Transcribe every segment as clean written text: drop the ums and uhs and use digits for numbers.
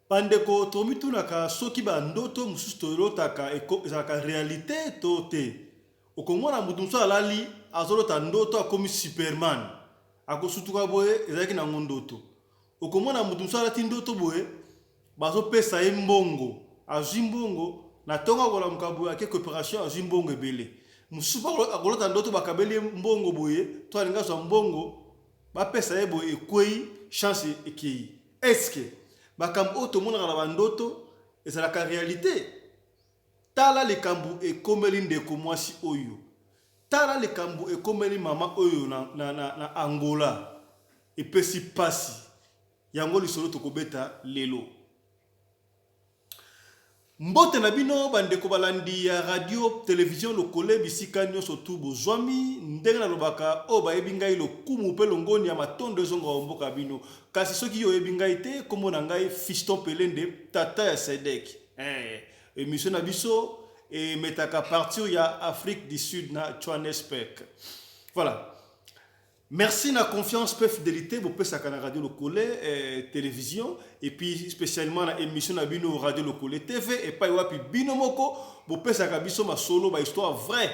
Bandeko, tomitunaka soki ba ndoto mosusu tolotaka ezalaka realite to te. Okomona moto mosusu alali azolota ndoto akomi superman, akosutuka boye ezalaki nango ndoto. Okomona moto mosusu alati ndoto boye bazopesa ye mbongo, azwi mbongo na tongo akolamuka boye ake cooperation azwi mbongo ebele. Mosusu pe akolota ndoto bakabeli ye mbongo boye to alingi azwa mbongo bapesa ye boye ekweyi chance ekeyi. Est ce que makambo oyo tomonaka na ba ndoto ezalaka realite? Tala likambo ekomeli ndeko mwasi oyo. Tala likambo ekomeli mama oyo na, na, na, na Angola. Epesi pasi. Yango lisolo tokobeta lelo. Mbote na bino ba ndeko balandi ya radio television lokole bisika nionso tout bozwami, ndenge nalobaka oyo bayebi ngai lokumu pe longonia matondo ezonga o mboka bino, kasi soki yo oyebi ngai te kombo na ngai Fiston Pelende tata ya Sedec eeh emission na biso emetaka partir ya Afrique du Sud na Johannesburg voilà. Merci na confiance pe fidelite bopesaka na Radio Lokole eh, television et puis spécialement na émission na bino Radio Lokole TV epai wapi bino moko bopesaka biso masolo ba histoire vraie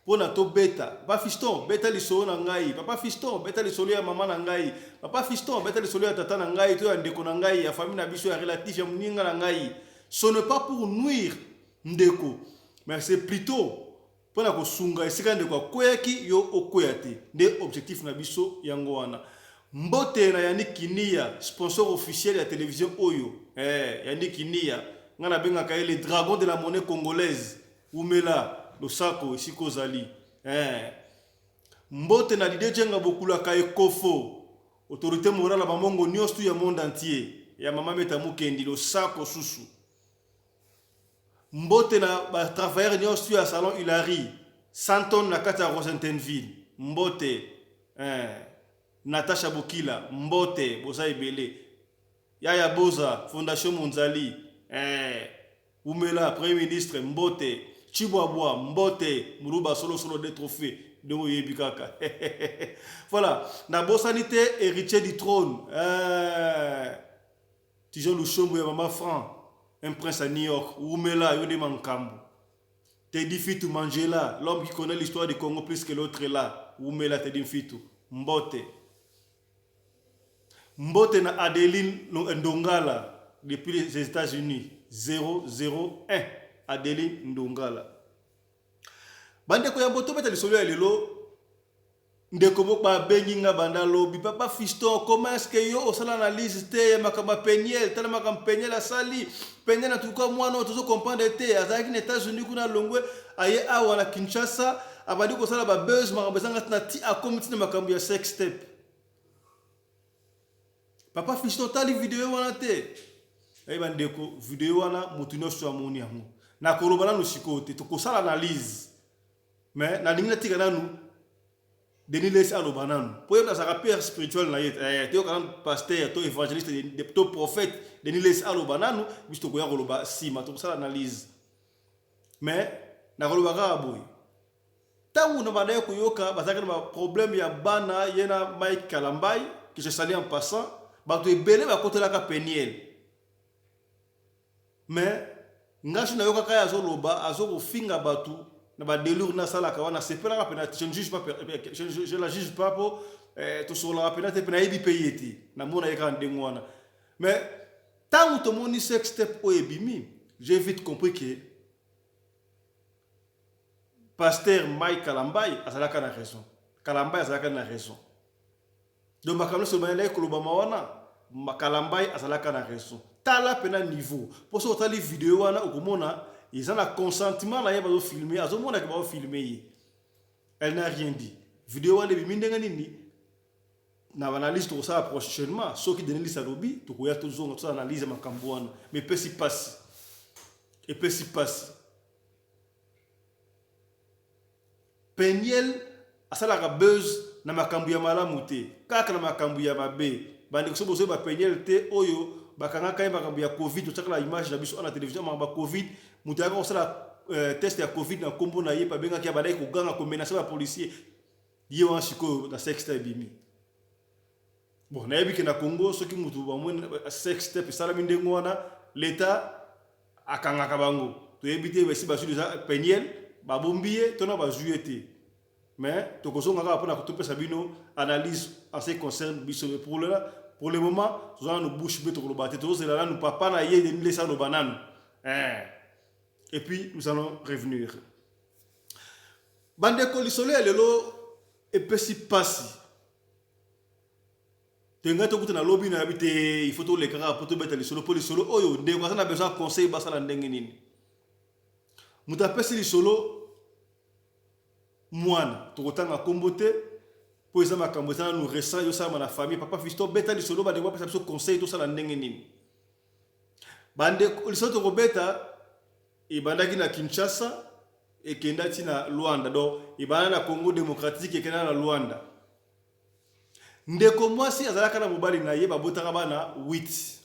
pona tobeta. Papa Fiston beta lisolo na ngai, papa Fiston beta lisolo ya mama na ngai, papa Fiston beta lisolo ya tata na ngai to ya ndeko na ngai, ya famille na biso, ya relatif, ya moninga na ngai. Ce n'est pas pour nuire ndeko, mais c'est plutôt Mpo na kosunga esika ndeko akweyaki, yo okweya te. Nde objectif na biso yango wana. Mbote na Yannick Kiniya, sponsor officiel ya television oyo. Eh, Yannick Kiniya, nga nabengaka ye le dragon de la monnaie congolaise. Wumela, losako esika ozali. Eh. Mbote na Didier Djenga Bokulaka Ekofo, autorite morale ya ba mongo nionso tout ya monde entier. Ya mama Meta Mukendi, losako susu. Mbote na ba travailleurs nionso ya salon Hilary Santon na kati ya Rosentenville. Mbote eh. Natacha Bokila, mbote, boza ebele. Yaya Boza, Fondation Monzali, eh. Wumela, Premier ministre, mbote. Chibwabwa, mbote, Muluba solo solo de trophées. Ndenge oyebi kaka. Voilà, nabosani te héritier du trône. Eh. Tijo Lushombo ya mama Franc, un prince à New York, wumela yo nde mankambo. Teddy Fitu Mangela, l'homme qui connaît l'histoire du Congo plus que l'autre là, wumela Teddy Mfitu, mbote. Mbote na Adeline Ndongala depuis les États-Unis, 001 Adeline Ndongala. Bandeko ya mboto beta lisolo ya lelo. Ndeko moko abengi nga banda lobi, papa Fiston, comment est-ce que yo osala analyse te ya makambo ya Peniel? Tala makambo Peniel asali. Peniel en tout cas mwana oyo tozo comprendre te, azalaki na Etats-Unis kuna alongwe aye awa na Kinshasa, abandi kosala ba buzz makambo ezanga tina ti akomi ti na makambo ya sex tape. Papa Fiston otali video wana te? Ayi bandeko, video wana moto nyonso amoni yango. Nakoloba nanu sikoyo te, tokosala analyse. Mais nalingi natika nanu Denis Lessi aloba nanu po ye azalaka père spirituel na ye eh, toyoka nanu pasteur to évangéliste to prophète Denis Lessi aloba nanu, biso tokoya koloba nsima, tokosala analyse. Mais nakoloba kaka boye, ntango na bandaki koyoka bazalaki na baproblème ya bana ye na Mike Kalambay que je salue en passant, bato ebele bakotelaka Peniel. Mais nga soki nayokaka ye azoloba azokofinga batu na ba delure nasalaka wana nasepelaka pena je ne juge pas je, je la juge pas po eh, tosololaka pena te pe nayebi pe ye te namona ye kaka ndenge wana mais ntango tomoni sex tape oyo ebimi, j'ai vite compris que pasteur Mike Kalambay azalaka na raison. Kalambay azalaka na raison. Donc makambo nyonso ebandaki kolobama wana, Kalambay azalaka na raison. Tala pena niveau. Po soki otali video wana okomona eza na consentement na ye bazo filmer, azomona ke bazo filmer ye. Elle n'a rien dit. Video wana ebimi ndenge nini? Na analyse tokosala prochainement, soki Denis Lissa alobi, tokoya tozonga tosala analyse ya makambo wana. Mais epesi pasi. Epesi pasi. Penielle asalaka buzz na makambu ya malamu te kaka na makambu ya mabe bandeko soki bozoyeba Penielle te oyo bakangaka ye makambu ya covid totiaka na image na biso awa na television makambu ya covid moto ayaka kosala euh, test ya covid na kombo na ye babengaki abandaki koganga komenase ba policier ye wana sikoyo na sexta ebimi. Bon, nayebi ke na Congo soki mutu bamoni sex tape esalami ndenge wana, l'Etat akangaka bango. Toyebi te basi bazwi deja Peniel, babombi ye to na bazwi ye te. Mais tokozonga kaka mpona topesa bino analyse en ce qui concerne biso. Mais pour le moment toza nanu bouche bee, tokoloba te, tozozela nanu papa na ye Denis Lessie aloba nanu. Eh. Et puis nous allons revenir. Bandeko, lisolo ya lelo epesi pasi. Tenga tokuta na lobi na yabi te, il faut toleka kaka po tobeta lisolo, po lisolo oyo ndeko aza na besoin ya conseil, basala ndenge nini. Moto apesi lisolo mwana, tokotanga kombo te po eza makambo eza nanu récent ezosalama na famille. Papa Fiston, beta lisolo, bandeko bapesa biso conseil, tosala ndenge nini. Bandeko, lisolo tokobeta ebandaki na Kinshasa, ekenda ti na Luanda. Donc ebanda na Congo démocratique, ekenda na Luanda. Ndeko mwasi azalaka na mobali na ye, babotaka bana 8.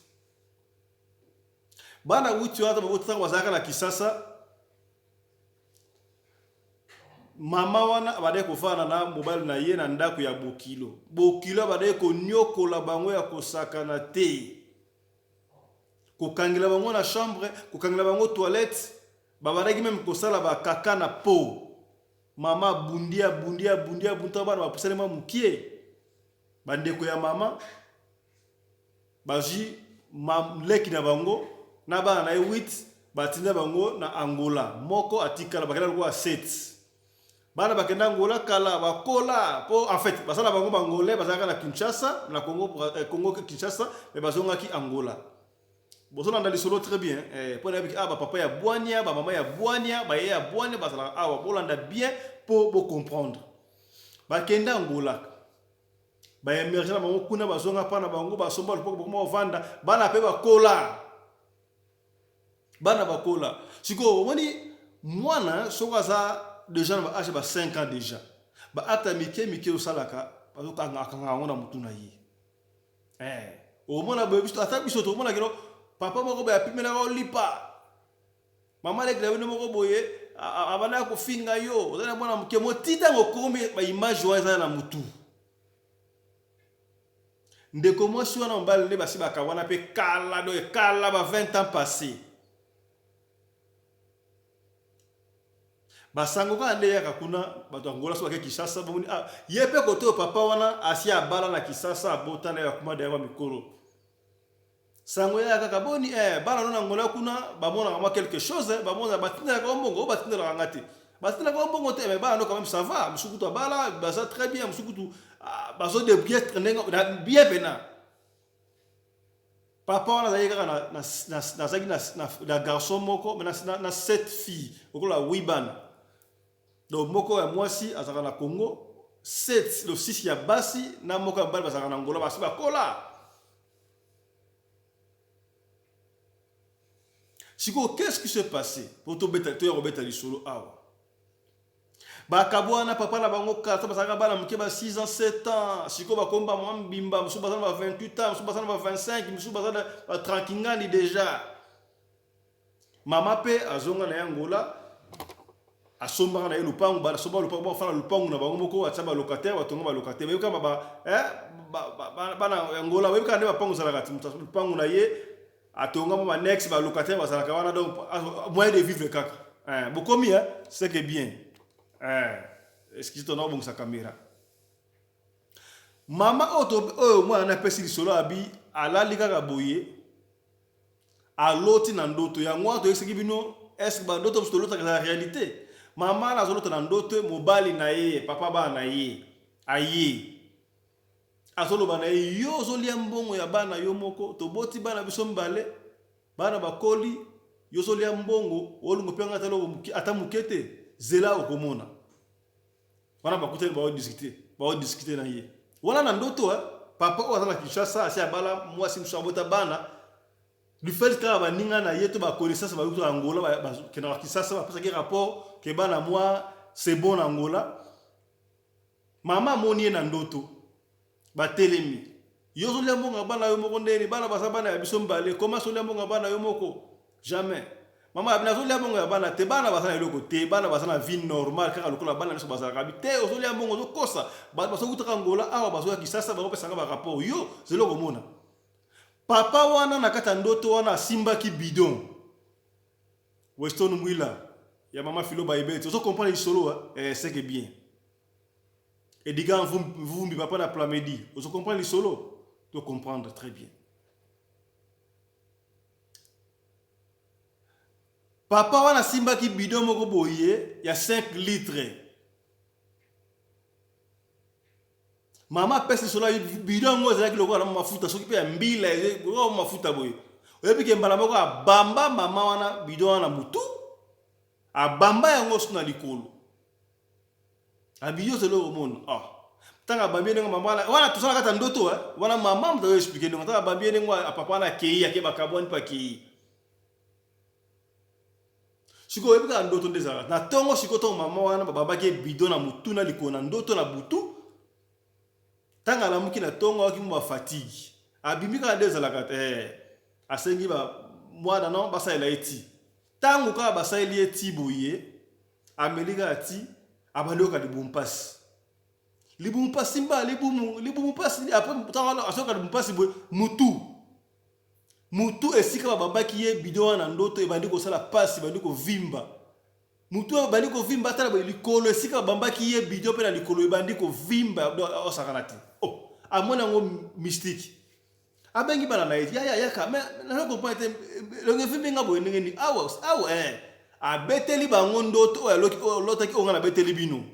Bana 8 wana babotaka, bazalaka na Kisasa. Mama wana abandaki kofanda na mobali na ye na ndako ya bokilo. Bokilo abandaki konyokola bango ya kosakana te, kokangela bango na chambre, kokangela bango toilette, babandaki meme kosala bakaka na po. Mama abundi, abundi, abundi, abundi, ntango bana bapusani mwa mokie, bandeko ya mama bazwi leki na bango na bana na ye 8, batinda bango na Angola. Moko atikala, bakenda lokola 7. Bana bakenda Angola kala, bakola po en fait basala bango bangolais, bazalaka na Kinshasa, na Congo, Congo Kinshasa, mais bazongaki Angola. Bozolanda lisolo très bien, po nayebi ah ba papa ya bwania, ba mama ya bwania, ba yaya ya bwania bazalaka awa. Bolanda bien po bo comprendre. Bakenda Angola, ba emerge na bango kuna, bazonga pa na bango, basomba lopoko, bakoma kovanda, bana pe bakola. Bana bakola. Sikoyo omoni mwana soki aza déjà na ba age ba 5 ans déjà, ba acte ya mike mike osalaka, bazokanga akanga yango na mutu na ye. Okomona boye, biso ata biso tokomona kino papa moko boye apimelaka olipa, mama leki na bino moko boye abandaka kofinga yo, oza na mwana moke, moti ntango okomi ba image wana eza na mutu. Ndeko mwasi wana mobali nde basi bakabwana mpe kala, donc kala ba 20 ans passé. Basango kaka nde eyaka kuna, bato ya Angola so bake Kinshasa, bomoni ah, ye mpe kote oyo papa wana asi abala na Kinshasa, abota na ye, akoma deya mikolo. Sango eyaka kaka boni, bana no na Angola kuna bamonaka mwa quelque chose, bamona batindelaka yo mbongo, oyo batindelaka nga te. Batindelaka yo mbongo te, mais bana no quand même ça va, mosusu kutu abala, baza très bien, mosusu kutu bazo débrouiller ndenge bien pena. Papa wana azalaki kaka nazalaki na garçon moko, mais na 7 filles, lokola 8 bana. Donc moko ya mwasi azalaka na Congo, 7, le 6 ya basi na moko ya mobali bazalaka na Angola, basi bakola. Sikoyo qu'est-ce qui s'est passé? Po tobeta, toya kobeta lisolo awa. Bakabwana papa na bango kata, bazalaka bana moke ba 6 ans, 7 ans. Sikoyo bakomi ba mama mbimba, mosusu baza na ba 28 ans, mosusu baza na ba 25, mosusu baza na ba 30 ngani déjà. Mama pe azonga na ye Angola, asombaka na ye lupangu, ba asomba lupangu, bafanda lupangu na bango moko, atia ba locataire, batonga ba locataire. Bayebi kaka bana ya Angola, bayebi kaka nde bapangu ezalaka ti moto lupangu na ye atonga mwa ba annexe, ba locataire bazalaka wana, donc moyen de vivre kaka. Bokomi, hein, c'est que bien. Excuse, tona obongisa caméra. Mama oyo oyo mwana napesi lisolo abi alali kaka boye, aloti na ndoto yango wana toyebisaki bino, est-ce bandoto mosusu tolotaka eza réalité? Mama wana azolota na ndoto mobali na ye, papa bana na ye, aye azoloba na ye: yo ozolia mbongo ya bana yo moko, toboti bana biso mibale, bana bakoli, yo ozolia mbongo, olingo mpe nga ata moke te, zela okomona. Wana bakutani, baodiscute na ye wana na ndoto. Papa oyo aza na Kinshasa, asi abala mwasi mosusu, abota bana. Du fait kaka baninga na ye to baconnaissance bayuki na Angola, bakendaka Kinshasa, bapesaki rapport ke bana mwa c'est bon na Angola. Mama amoni ye na ndoto, batelemi: yo ozolia mbongo ya bana yo moko ndeni? Bana baza bana ya biso mibale, koma ozolia mbongo ya bana yo moko? Jamais. Mama abi nazolia mbongo ya bana te, bana baza na eloko te, bana baza na vie normale kaka lokola bana nyonso bazalaka. Abi te, ozolia mbongo, ozokosa. Bato bazowutaka Angola awa bazoya Kisasa, bakopesa nga ba rapport. Yo zela okomona. Papa wana na kati ya ndoto wana asimbaki bidon. Weston Mwila ya mama Philo Baibeti, ozo comprendre lisolo eh, c'est que bien. Edgar Mvumbi papa na Plamedi, ozo comprendre lisolo? To comprendre très bien. Papa wana asimbaki bidon moko boye ya 5 litres. Mama apesi lisolo ya bidon yango ezalaki lokola na mafuta soki mpe ya mbila lokola mafuta boye. Oyebi ke mbala moko abamba mama wana bidon wana mutu, abamba yango su na likolo. Abi yo zelo omona. Ah. Tanga abambi ndenge mama wana wana tozala kata ndoto eh. Wana mama moto azo expliquer ndenge tanga abambi ndenge papa wana akei ake bakabwani mpe akei. Sikoyo oyebi kaka ndoto nde ezalaka na ntongo. Sikoyo ntango mama wana babambaki ye bidon na motu na likolo na ndoto na butu, ntango alamuki na ntongo ayoki mwa bafatigue, abimi kaka nde ezalaka te, asengi ba mwana no basalela ye ti. Ntango kaka basaleli ye ti boye, ameli kaka ti, abandi oyoka libumu mpasi, libumu mpasi mba libumu, libumu mpasi. Apres ntango azoyoka libumu mpasi boye, mutu mutu esika babambaki ye bidon wana na ndoto ebandi kosala pasi, ebandi kovimba mutu oyo ebandi kovimba. Atala boye likolo esika babambaki ye bidon mpe na likolo ebandi kovimba, osakana te. Oh, amoni yango mystique, abengi bana na ye: yaya, yaka, mais nazo comprendre te, elongi evimbi nga boye ndenge nini awa awa eh. Abeteli bango ndoto oyo alotaki, oyo nga nabeteli bino.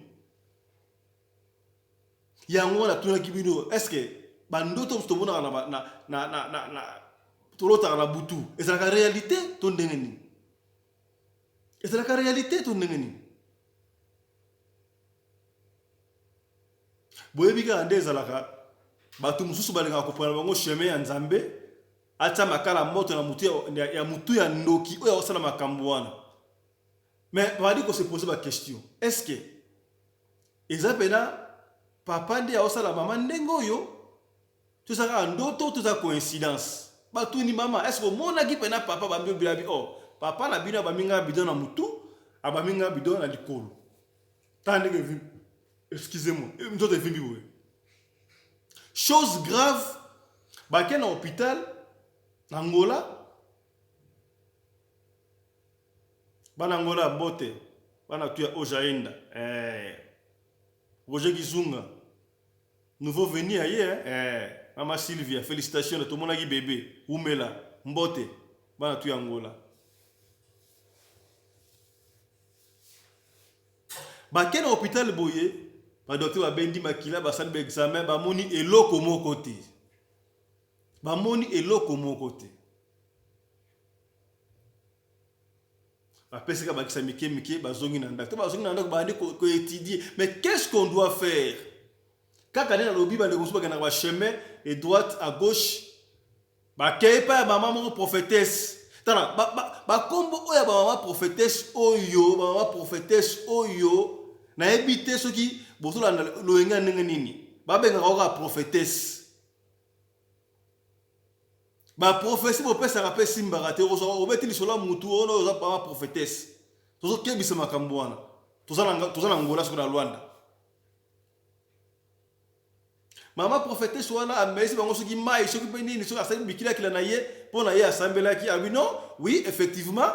Yango wana natunaki bino, est ce que bandoto mosusu tomonaka na, na, na, na, na, na tolotaka na butu ezalaka réalité to ndenge nini? Ezalaka réalité to ndenge nini? Boyebi kaka nde ezalaka, bato mosusu balingaka kopona bango chemin ya Nzambe atia makala moto na mutu ya, ya, ya mutu ya ndoki oyo akosala makambo wana. Mais babandi ko se poser ba question, est ce que eza pena papa nde aosala mama ndenge oyo to eza kaka ndoto to eza coïncidence? Batuni mama: est ce que omonaki pena papa bambi obilabi? Oh, papa na bino abambi nga bidon na mutu, abambi nga bidon na likolo, tala ndenge evimbi, excusez-moi, nzoto evimbi boye. Chose grave, bake na hôpital na Angola. Bana Angola, mbote. Bana tu ya Ojaenda eh. Roger Kizunga nouveau venu aye eh. eh. Mama Sylvia, félicitations, tomonaki bébé umela, mbote bana tu ya Angola. Bake na hôpital boye, ba docteur babendi makila, basali ba examen, bamoni eloko moko te, bamoni eloko moko te. Bapesaka bakisa mike mike, bazongi na ndako. To bazongi na ndako, babandi koétudier, mais qu'est-ce qu'on doit faire? Kaka nde nalobi, bandeko mosusu bakendaka bachemin de droite à gauche, bakei epai ya mama moko prophétesse. Tala bakombo oyo ya bamama prophétesse oyo, bamama prophétesse oyo nayebi te soki bozolanda loyenge ya ndenge nini babengaka kaka prophétesse. Baprofesi bopesaka mpe esimbaka te. Obeti lisolo ya mutu oyo oza mama prophétesse. Tozokebisa makambo wana, toza na Angola, soki na Lwanda. Mama prophétesse wana amelisi bango soki mai soki mpe nini, soki asali bikilakila na ye mpo na ye asambelaki, abi non, oui, effectivement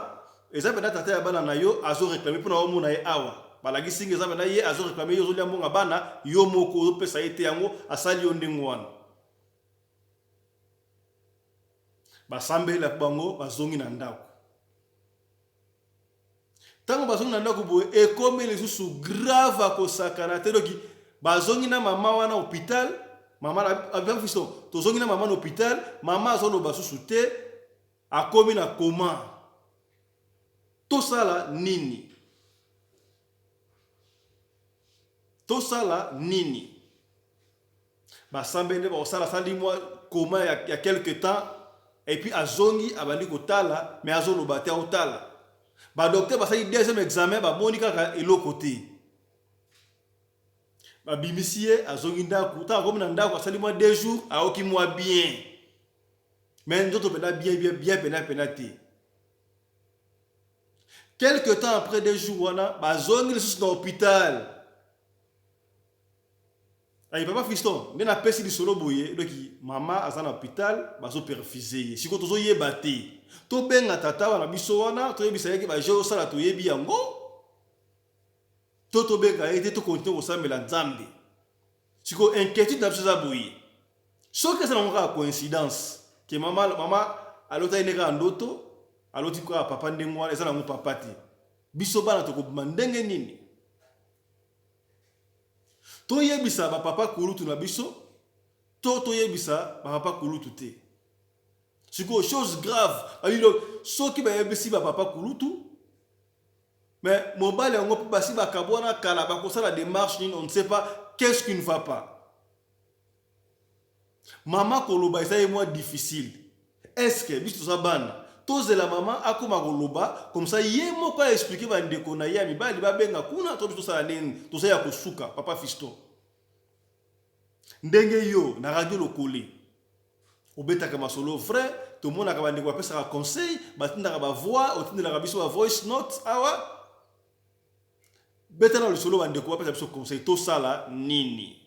eza mpenza tata ya bana na yo azoreklame mpo na omona ye awa. Balakisi nge eza mpenza ye azoreklame yo, ozolia mbongo bana yo moko, ozopesa ye te, yango asali yo ndenge wana. Basambeli bango, bazongi na ndako. Ntango bazongi na ndako boye, ekomi lisusu grave akosakana te. Doki bazongi na mama wana hôpital, mama na biso, tozongi na mama na hôpital, mama azoloba susu te, akomi na coma. Tosala nini? Tosala nini? Basambeli nde bakosala. Asali mwa coma ya quelque temps et puis azongi, abandi kotala, mais azoloba te, aotala. Badocteur basali deuxième examen, bamoni kaka eloko te, babimisi ye, azongi ndako. Ntango akomi na ndako, asali mwa 2 jours, ayoki mwa bien, mais nzoto mpenza bien bien bien mpenza mpenza te. Quelque temps après 2 jours wana bazongi lisusu na hôpital. Ayi papa Fiston, nde napesi lisolo boye, doki mama aza na hôpital, bazo perfuse ye. Sikoyo tozoyeba te. Tobenga tata wana biso wana, toyebisa ye ke ba jeux osala toyebi yango. To tobenga ye te, to continuer kosambela Nzambe. Sikoyo inquiétude na biso eza boye. Soki eza nango kaka coïncidence ke mama mama alotaki nde kaka ndoto, aloti kaka papa ndenge wana, eza nango papa te. Biso bana tokobima ndenge nini? Toyebisa ba papa kulutu na biso to toyebisa ba papa kulutu te? Sikoyo chose grave, babilo soki bayebisi ba papa kulutu mais mobali yango mpe basi bakabwana kala, bakosala démarche nini? On ne sait pas qu'est-ce qui ne va pas. Mama koloba eza ye mwa difficile. Est-ce que biso toza bana tozela mama akoma koloba comme ça ye moko a expliquer ba ndeko na ye ya mibali babenga kuna to biso tosala nini? Toza ya kosuka papa Fiston. Ndenge yo na radio Lokole obetaka masolo vrai, tomonaka bandeko bapesaka conseil, batindaka ba voix, otindelaka biso ba voice note awa. Beta na lisolo bandeko bapesa biso conseil, tosala nini?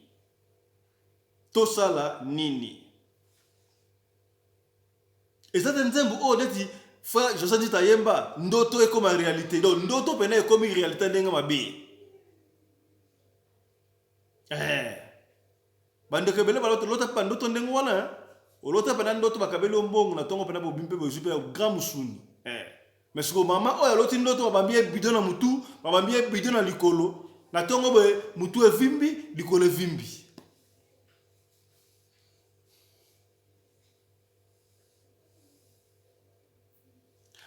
Tosala nini? Eza te nzembo oyo neti frère José Nzita ayemba ndoto ekoma réalité. Donc ndoto pena ekomi réalité ndenge mabe. Eh. Bandeko ebele balota lota pa ndoto ndenge wana. Hein? Olota pena ndoto bakabeli yo mbongo na tongo pena bobimi pe bozwi pe grand musuni. Eh. Mais sikoyo mama oyo aloti ndoto babambi ye bidon na mutu, babambi ye bidon na likolo. Na tongo boye mutu evimbi, likolo evimbi.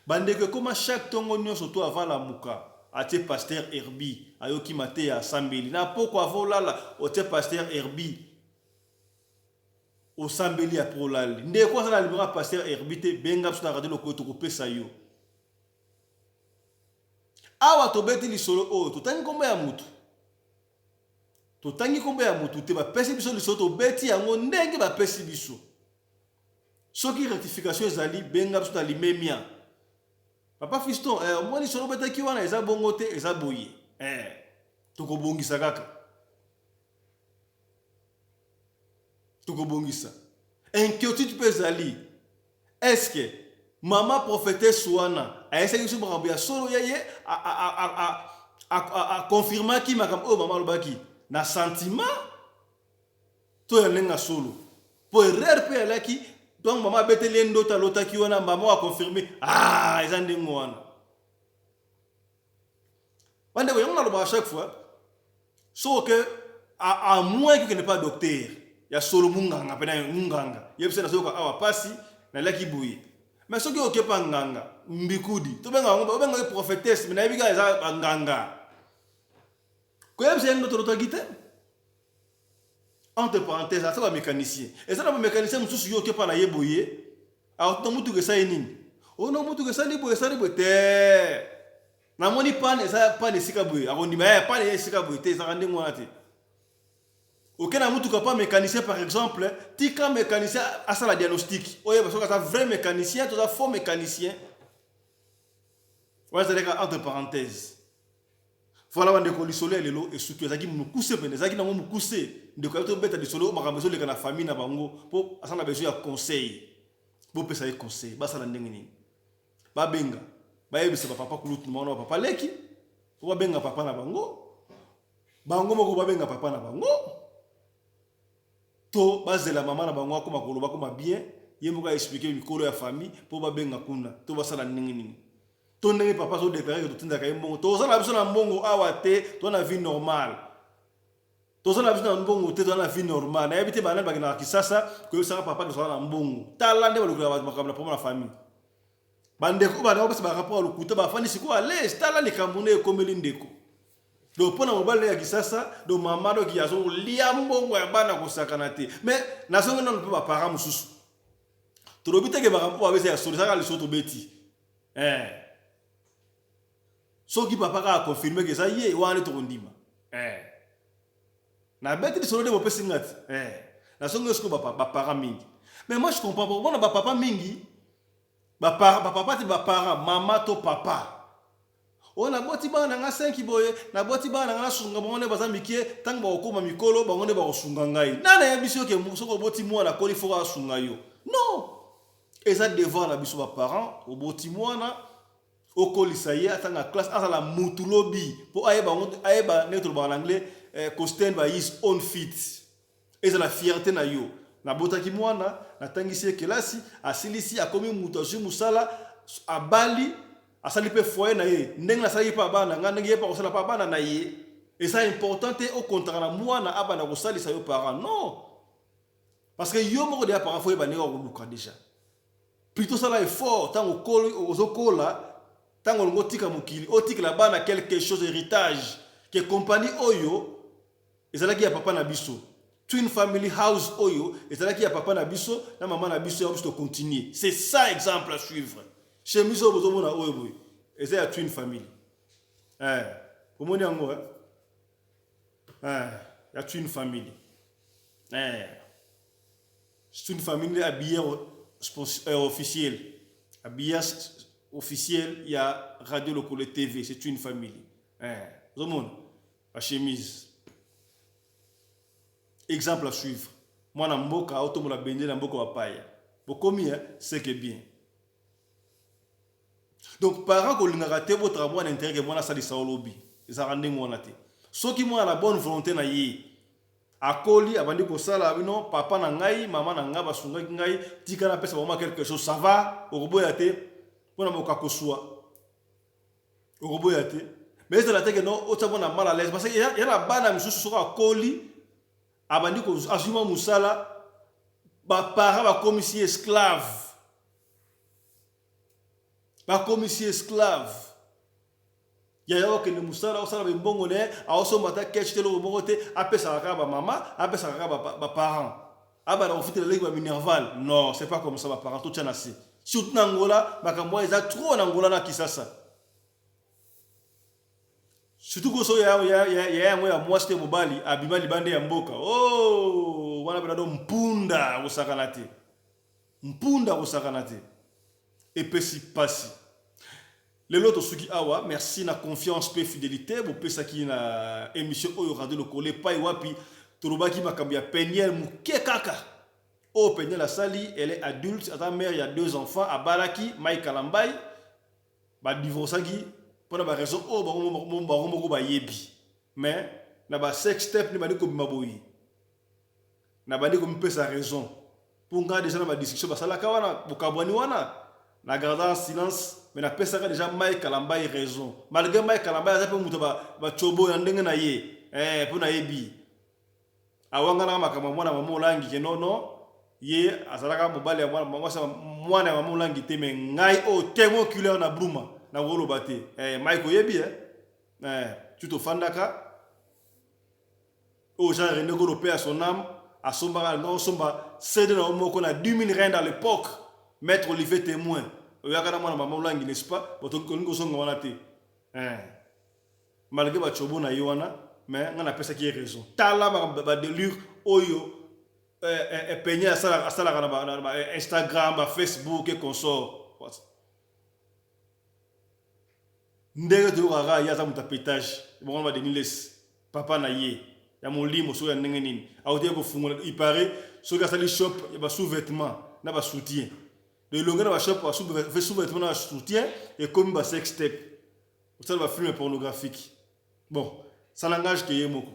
Bandeko ekoma chaque tongo nyonso to avant lamuka atie pasteur Herbie ayoki mateya asambeli na poko avant olala otie pasteur Herbie osambeli après olali ndeko aza na numero ya pasteur Herbie te benga biso na radio lokoyo tokopesa yo awa tobeti lisolo oyo totangi nkombo ya mutu Totangi kombo ya mutu te, bapesi biso lisolo tobeti yango ndenge bapesi biso. Soki rectification ezali, benga biso na limemia. Papa Fiston, eh, omoni lisolo obetaki wana eza bongo te, eza boye. Eh, tokobongisa kaka. Tokobongisa. Inquiétude mpe ezali. Est-ce que mama prophetesse wana ayesaki biso makambo ya solo ya ye aconfirmaki makambo oyo mama alobaki na sentiment to ya ndenge ya solo mpo erreur mpe alaki donc mama abeteli ye ndoto alotaki wana mama aconfirme ah eza ndenge wana bandeko yango nalobaka chaque fois soki oke à moins que okende pa docteur ya solo munganga mpena munganga yebisa nazoyoka awa pasi naliaki boye mais soki oke pa nganga mbikudi tobenga yango obenga ye prophétesse mais nayebi kaka eza banganga koyebisa ye ndoto olotaki te entre parenthèse ata bamécanicien eza na bamécanicien mosusu yo oke pa na ye boye akotuna motuka esali nini ono motuka esali boye esali boye te namoni pane eza pane esika boye akondima ya pane eza esika boye te ezalaka ndenge wana te oke na motuka pa mécanicien par exemple tika mécanicien asala diagnostic oyeba soki aza vrai mécanicien to aza faux mécanicien wana ezalaka entre parenthèse Voilà bandeko lisolo ya lelo esuki ezalaki mokuse pene ezalaki nango mokuse ndeko ya tobeta lisolo makambo ezoleka na famille na bango mpo aza na besoin ya conseil bopesa ye conseil basala ndenge nini babenga bayebisa bapapa kulutu na bango na bapapa leki mpo babenga papa na bango bango moko babenga papa na bango to bazela mama na bango akoma koloba akoma bien ye moko aexplike mikolo ya famille mpo babenga kuna to basala ndenge nini to ndenge papa azo declare ke totindaka ye mbongo toza na biso na mbongo awa te toza na vie normale toza na biso na mbongo te toza na vie normale nayebi te banani bakendaka kisasa koyebisaka papa ke toza na mbongo tala nde balukelaka bato makambo na problème na famille bandeko oyo bandako bapesa barapport ya lokuta bafandi sikoyo alaise tala likambo nde ekomeli ndeko donc mpo na mobali ya kisasa donc mama doki azolia mbongo ya bana kosakana te mais nazongi nano mpe baparent mosusu tolobi teke makambo oyo babesa ya solo ezaka lisolo tobeti eh. Soki papa kaka confirme ke eza ye wana nde tokondima eh. Nabeti lisolo nde bopesi nga ti eh. Nazongi sikoyo baparent mingi mais moi je comprends pas omona bapapa mingi bapapa te baparent mama to papa. Oyo naboti bana na ngai 5 boye, naboti bana na ngai nasunga bango nde baza mike, ntango bakokoma mikolo bango nde bakosunga ngai. Nani ayebisi yo ke soki oboti mwana akoli foko asunga yo? Non, eza devoir na biso ba parents. Oboti mwana, okolisa ye, atanga classe, azala mutu lobi mpo ayeba, ayeba ndenge tolobaka na anglais eh, ko stand by his own feet. Ezala fierté na yo. Nabotaki mwana, natangisi ye kelasi, asilisi, akomi mutu, azwi mosala, abali, asali mpe foyer na ye. Ndenge nasalaki mpe bana na ngai, ndenge ye mpe akosala mpe bana na ye. Eza important te okontaka na mwana abanda kosalisa yo parent. Non, parce que yo moko deja parent, faut oyeba ndenge okoluka déjà. Plutôt sala effort ntango ozokola, ntango olingi otika mokili, otikela bana quelque chose, héritage, ke compagnie oyo ezalaki ya papa na biso, Twin Family House oyo ezalaki ya papa na biso na mama na biso, ya biso tocontinue. C'est ça exemple à suivre. Chemise oyo bozomona oyo boye eza ya Twin Family. Eh, omoni yango eh? Eh, ya Twin Family eh. Twin Family habilleur officiel, habilleur officiel ya Radio Lokole TV, c'est Twin Family eh. Ozomona bachemise, exemple à suivre. Mwana mboka aotombola bendele na mboka bapaya, bokomi eh, c'est que bien. Donc parent kolingaka te botaka mwana intérêt ke mwana asalisa olobi, ezalaka ndenge wana te. Soki mwana na bonne volonté na ye akoli, abandi kosala bino, papa na ngai, mama na ngai basungaki ngai, tika napesa bango quelque chose, ça va, okoboya te. Mpona moka koswa, okoboya te. Mais ezala te ke no otia mwana mal à l'aise, parce que ya na bana misusu, soki akoli, abandi azwi mwa mosala, baparent bakomisi esclave, bakomisi esclave. Yaya okende mosala, osala bembongo na ye, aosomba ata ketch te, eloko moko te, apesaka kaka bamama, apesaka kaka baparent, abanda kofutela leki baminerval. Non, c'est pas comme ça. Baparent totya na se, surtout na Angola. Makambo wana eza trop na Angola, na Kisasa surtout. Koso ya yango ya mwasi te, mobali abima libanda ya mboka, oh, wana mpena do mpunda kosakana te, mpunda kosakana te, epesi pasi. Lelo tosuki awa. Merci na confiance mpe fidélité bopesaki na émission oyo Radio Lokole, epai wapi tolobaki makambo ya Peniel moke kaka. Oyo Peniel asali, elle est adulte, aza mère ya deux enfants. Abalaki Mike Kalambai, badivorçaki mpona baraison oyo bango moko bayebi. Mais na basextape nde bandi kobima boye, na bandi komipesa raison mpo ngai déjà na badiscussion basalaka wana, bokabwani wana, na gardant silence, mais napesaka déjà Mike Kalambai raison, malgré Mike Kalambai aza mpe moto batsobo na ndenge na ye eh, mpo nayebi awanganaka makambo ya mwana mama Olangi ke nono ye azalaka mobali ya mwana ya mama Olangi te. Mais ngai oyo témoin oculaire na Bruma, nakoloba te eh, Mike oyebi eh? Eh, tu tofandaka oyo Jean René Golo, paix à son âme, asombaka, alinga osomba CD na yo moko na 10 000 rand à l'époque. Maître Olivier témoin, oyaka na mwana mama Olangi, n'est-ce pas? Olingi kozonga wana te eh. Malgré batsobo na ye wana, mais ngai napesaki ye raison. Tala badélire oyo Peniel asalaka na ba Instagram, bafacebook et consort. Ndenge toyokaka ye aza moto ya pétage, bongo baDenis Lessie, papa na ye ya molimo, soki ya ndenge nini, akoki kofungola ipare soki asali shop ya basous-vêtement na basoutien. Elonge na bashop sous-vêtement na basoutien ekomi basex tape, osala bafilm pornographique. Bon, ça langage ke ye moko.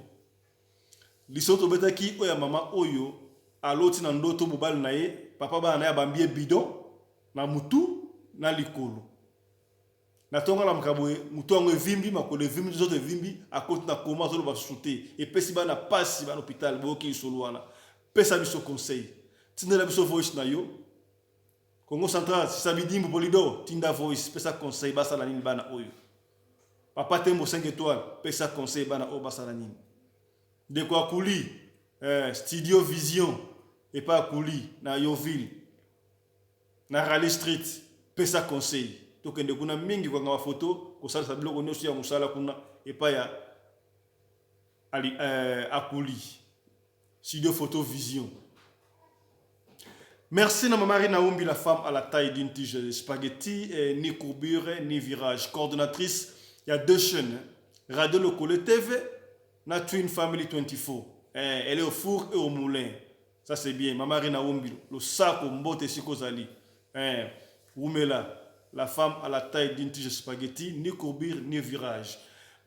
Lisolo tobetaki oyo ya mama oyo aloti na ndoto mobali na ye, papa bana na ye, abambi ye bidon na mutu na likolo na ntongo, alamuka boye, motu yango evimbi, makolo evimbi, nzoto evimbi, akoti na koma, azoloba susu te, epesi bana pasi, bana hôpital. Boyoki lisolo wana, pesa biso conseil, tindela biso voice na yo. Congo Central, Sisabidimbu Polido, tinda voice, pesa conseil, basala nini bana oyo? Papa Tembo 5 étoiles, pesa conseil, bana oyo basala nini? Ndeko Akuli eh, Studio Vision epa Akuli na Yoville na Raleigh Street, pesa conseil. Tokende kuna mingi kokanga bafoto, kosalisa biloko nyonso ya mosala kuna epai ya Akuli, Studio Photo Vision. Merci na Marie Naoumbi, la femme à la taille d'une tige de spaghetti, eh, ni courbure, ni virage. Coordonnatrice. Il y a deux chaînes, hein. Radio Lokole TV na Twin Family 24. Eh, elle est au four et au moulin. Ça c'est bien. Mama Rina Wombilo, losako mbote esika ozali. Eh, wumela, la femme à la taille d'une tige spaghetti, ni courbure ni virage.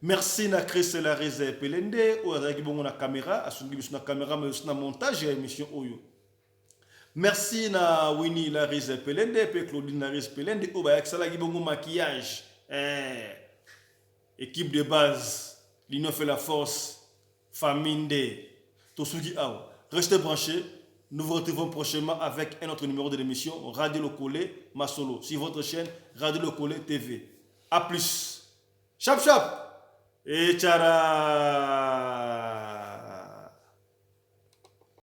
Merci na Chris la Reza Pelende oyo azalaki bongo na caméra, asungi biso na caméra mais aussi na montage ya émission oyo. Merci na Winnie la Reza Pelende pe Claudine la Reza Pelende oyo bayakisalaki bongo maquillage. Eh, équipe de base, l'union fait la force, famille nde. Tosuki awa. Restez branchés. Nous vous retrouvons prochainement avec un autre numéro de l'émission Radio Lokole Masolo sur votre chaîne Radio Lokole TV. A plus. Chap chap. Et tchara.